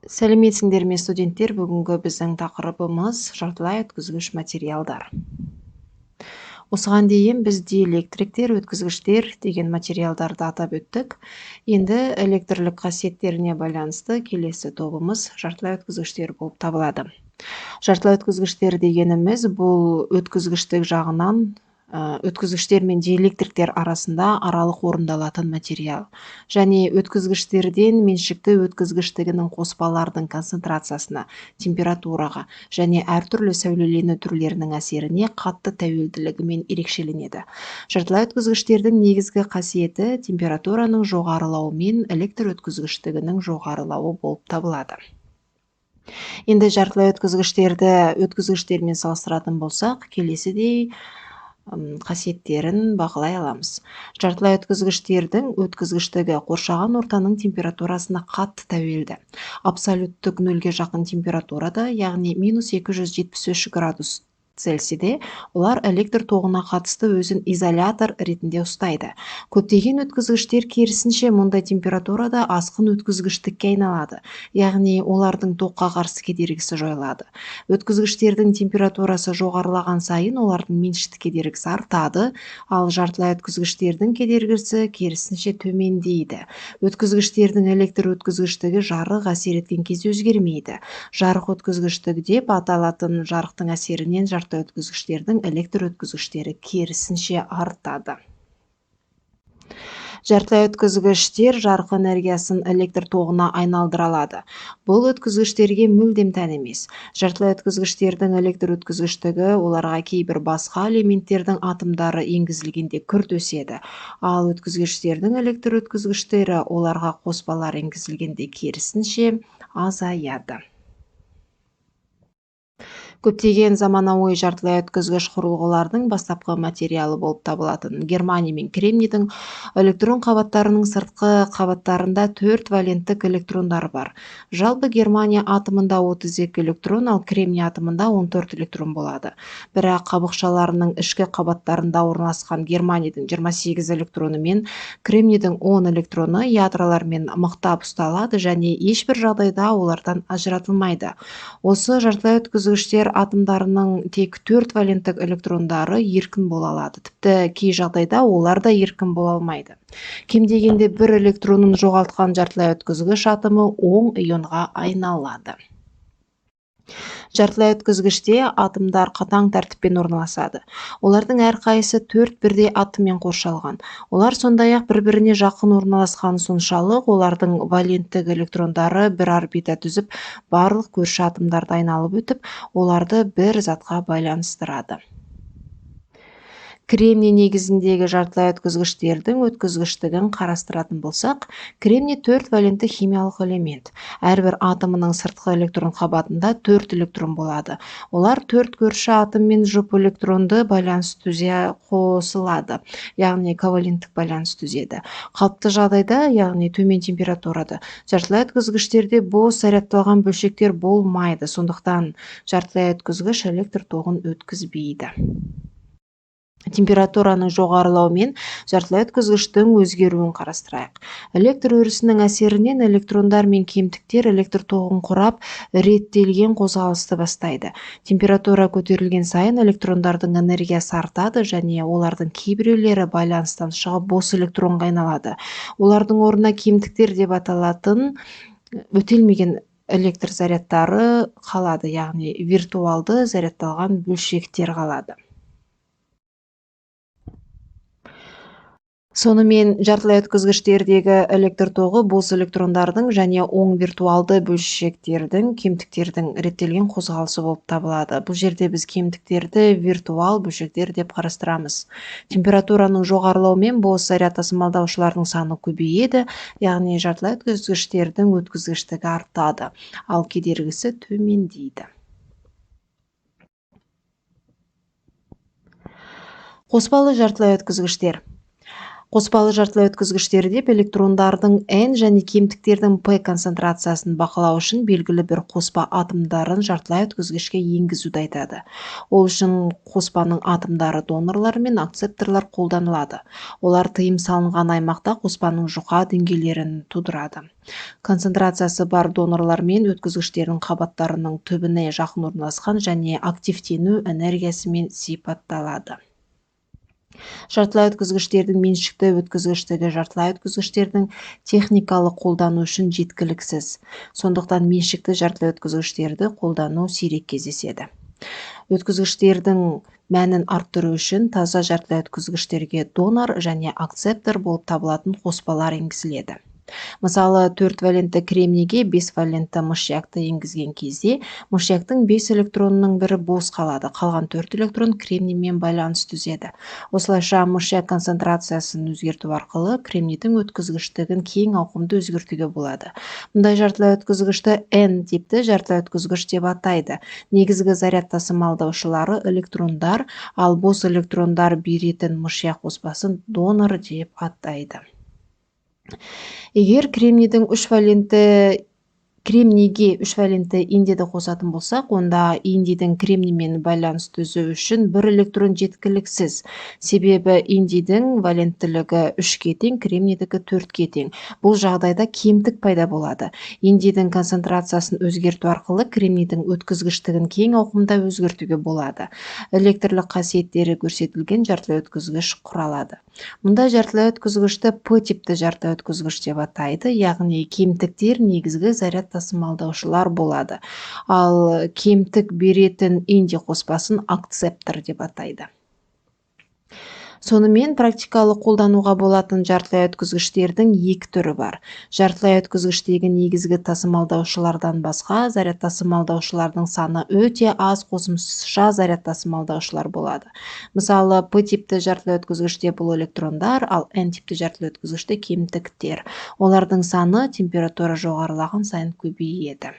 Сәлеметсіңдер ме, студенттер? Бүгінгі біздің тақырыбымыз жартылай өткізгіш материалдар. Осыған дейін біз диэлектриктер, өткізгіштер деген материалдарды атап өттік. Енді электрлік қасиеттеріне байланысты келесі тобымыз жартылай өткізгіштер болып табылады. Жартылай өткізгіштер дегеніміз бұл өткізгіштік жағынан өткізгіштер мен диэлектриктер арасында аралық орындалатын материал және өткізгіштерден меншікті өткізгіштігінің қоспалардың концентрациясына, температураға және әртүрлі сәулелену түрлерінің әсеріне қатты тәуелділігімен ерекшеленеді. Жартылай өткізгіштердің негізгі қасиеті температураның жоғарылауымен электр өткізгіштігінің жоғарылауы болып табылады. Енді жартылай өткізгіштерді өткізгіштермен салыстыратын болсақ, келесідей қасиеттерін бақылай аламыз. Жартылай өткізгіштердің өткізгіштігі қоршаған ортаның температурасына қатты тәуелді. Абсолюттік нөлге жақын температурада, яғни минус 273 градус Цельсийде, олар электр тоғына қатысты өзін изолятор ретінде ұстайды. Көптеген өткізгіштер керісінше мұндай температурада асқын өткізгіштікке айналады, яғни олардың тоққа қарсы кедергісі жойылады. Өткізгіштердің температурасы жоғарылаған сайын олардың меншікті кедергісі артады, ал жартылай өткізгіштердің кедергісі керісінше төмендейді. Өткізгіштердің электр өткізгіштігі жарық әсер еткен кезде өзгермейді. Жарық өткізгіштігі деп аталатын жарықтың әсерінен өткізгіштердің электр өткізгіштері керісінше артады. Жартылай өткізгіштер жарық энергиясын электр тоғына айналдыра алады. Бұл өткізгіштерге мүлдем тән емес. Жартылай өткізгіштердің электр өткізгіштігі оларға кейбір басқа элементтердің атомдары енгізілгенде күрт өседі. Ал өткізгіштердің электр өткізгіштері оларға қоспалар енгізілгенде керісінше азаяды. Көптеген заманауи жартылай өткізгіш құрылғылардың бастапқы материалы болып табылатын германий мен кремнийдің электрон қабаттарының сыртқы қабаттарында 4 валенттік электрондар бар. Жалпы германия атомында 32 электрон, ал кремний атомында 14 электрон болады. Бірақ қабықшаларының ішкі қабаттарында орналасқан германийдің 28 электроны мен кремнийдің 10 электроны ядролармен мықтап ұсталады және ешбір жағдайда олардан ажыратылмайды. Осы жартылай өткізгіштер атомдарының тек 4 валенттік электрондары еркін бола алады. Тіпті кей жағдайда олар да еркін бола алмайды. Кем дегенде бір электронын жоғалтқан жартылай өткізгіш атомы оң ионға айналады. Жартылай өткізгіште атомдар қатаң тәртіппен орналасады. Олардың әрқайсысы 4 бірдей атоммен қоршалған. Олар сондай-ақ бір-біріне жақын орналасқан соншалық, олардың валенттік электрондары бір орбита түзіп, барлық көрші атомдарды айналып өтіп, оларды бір затқа байланыстырады. Кремний негізіндегі жартылай өткізгіштердің өткізгіштігін қарастыратын болсақ, кремний 4 валентті химиялық элемент. Әрбір атомының сыртқы электрон қабатында 4 электрон болады. Олар 4 көрші атоммен жұп электронды байланыс түзе қосылады, яғни коваленттік байланыс түзеді. Қалыпты жағдайда, яғни төмен температурада, жартылай өткізгіштерде бос зарядталған бөлшектер болмайды, сондықтан жартылай өткізгіш электр тоғын өткізбейді. Температураның жоғарылауымен жартылай өткізгіштің өзгеруін қарастырайық. Электр өрісінің әсерінен электрондар мен кемтіктер электр тоғын құрап, реттелген қозғалысты бастайды. Температура көтерілген сайын электрондардың энергиясы артады және олардың кейбіреулері байланыстан шығып бос электронға айналады. Олардың орнына кемтіктер деп аталатын өтелмеген электр зарядтары қалады, яғни виртуалды зарядталған бөлшектер қалады. Сонымен жартылай өткізгіштердегі электр тоғы бос электрондардың және оң виртуалды бөлшектердің, кемтіктердің реттелген қозғалысы болып табылады. Бұл жерде біз кемтіктерді виртуал бөлшектер деп қарастырамыз. Температураның жоғарылауымен бос заряд тасымалдаушылардың саны көбейеді, яғни жартылай өткізгіштердің өткізгіштігі артады, ал кедергісі төмендейді. Қоспалы жартылай өткізгіштер. Қоспалы жартылай өткізгіштер деп электрондардың N және кемтіктердің P концентрациясын бақылау үшін белгілі бір қоспа атомдарын жартылай өткізгішке енгізуді айтады. Ол үшін қоспаның атомдары донорлар мен акцепторлар қолданылады. Олар тыйым салынған аймақта қоспаның жұқа деңгейлерін тудырады. Концентрациясы бар донорлар мен өткізгіштердің қабаттарының түбіне жақын орналасқан және активтену энергиясымен сипатталады. Жартылай өткізгіштердің меншікті өткізгіштігі жартылай өткізгіштердің техникалық қолдану үшін жеткіліксіз. Сондықтан меншікті жартылай өткізгіштерді қолдану сирек кездеседі. Өткізгіштердің мәнін арттыру үшін таза жартылай өткізгіштерге донор және акцептор болып табылатын қоспалар енгізіледі. Мысалы, 4 валентті кремнийге 5 валентті мышьякты енгізген кезде мышьяктың 5 электронының бірі бос қалады, қалған 4 электрон кремниймен байланыс түзеді. Осылайша мышьяк концентрациясын өзгерту арқылы кремнийдің өткізгіштігін кең ауқымды өзгертуге болады. Мұндай жартылай өткізгішті N типті жартылай өткізгіш деп атайды. Негізгі заряд тасымалдаушылары электрондар, ал бос электрондар беретін мышьяк қоспасын донор деп атайды. Егер кремнийдің 3 валентті кремнийге 3 валентті индийді қосатын болсақ, онда индийдің кремниймен байланыс түзу үшін бір электрон жеткіліксіз. Себебі индийдің валенттілігі 3-ке тең, кремнийдікі 4-ке тең. Бұл жағдайда кемтік пайда болады. Индийдің концентрациясын өзгерту арқылы кремнийдің өткізгіштігін кең ауқымда өзгертуге болады. Электрлік қасиеттері көрсетілген жартылай өткізгіш құралады. Мұндай жартылай өткізгішті П типті жартылай өткізгіш деп атайды, яғни кемтіктер негізгі заряд тасымалдаушылар болады. Ал кемтік беретін индий қоспасын акцептор деп атайды. Сонымен практикалық қолдануға болатын жартылай өткізгіштердің екі түрі бар. Жартылай өткізгіштегі негізгі тасымалдаушылардан басқа заряд тасымалдаушылардың саны өте аз қосымша заряд тасымалдаушылар болады. Мысалы, П типті жартылай өткізгіште бұл электрондар, ал N типті жартылай өткізгіште кемтіктер. Олардың саны температура жоғарылаған сайын көбейеді.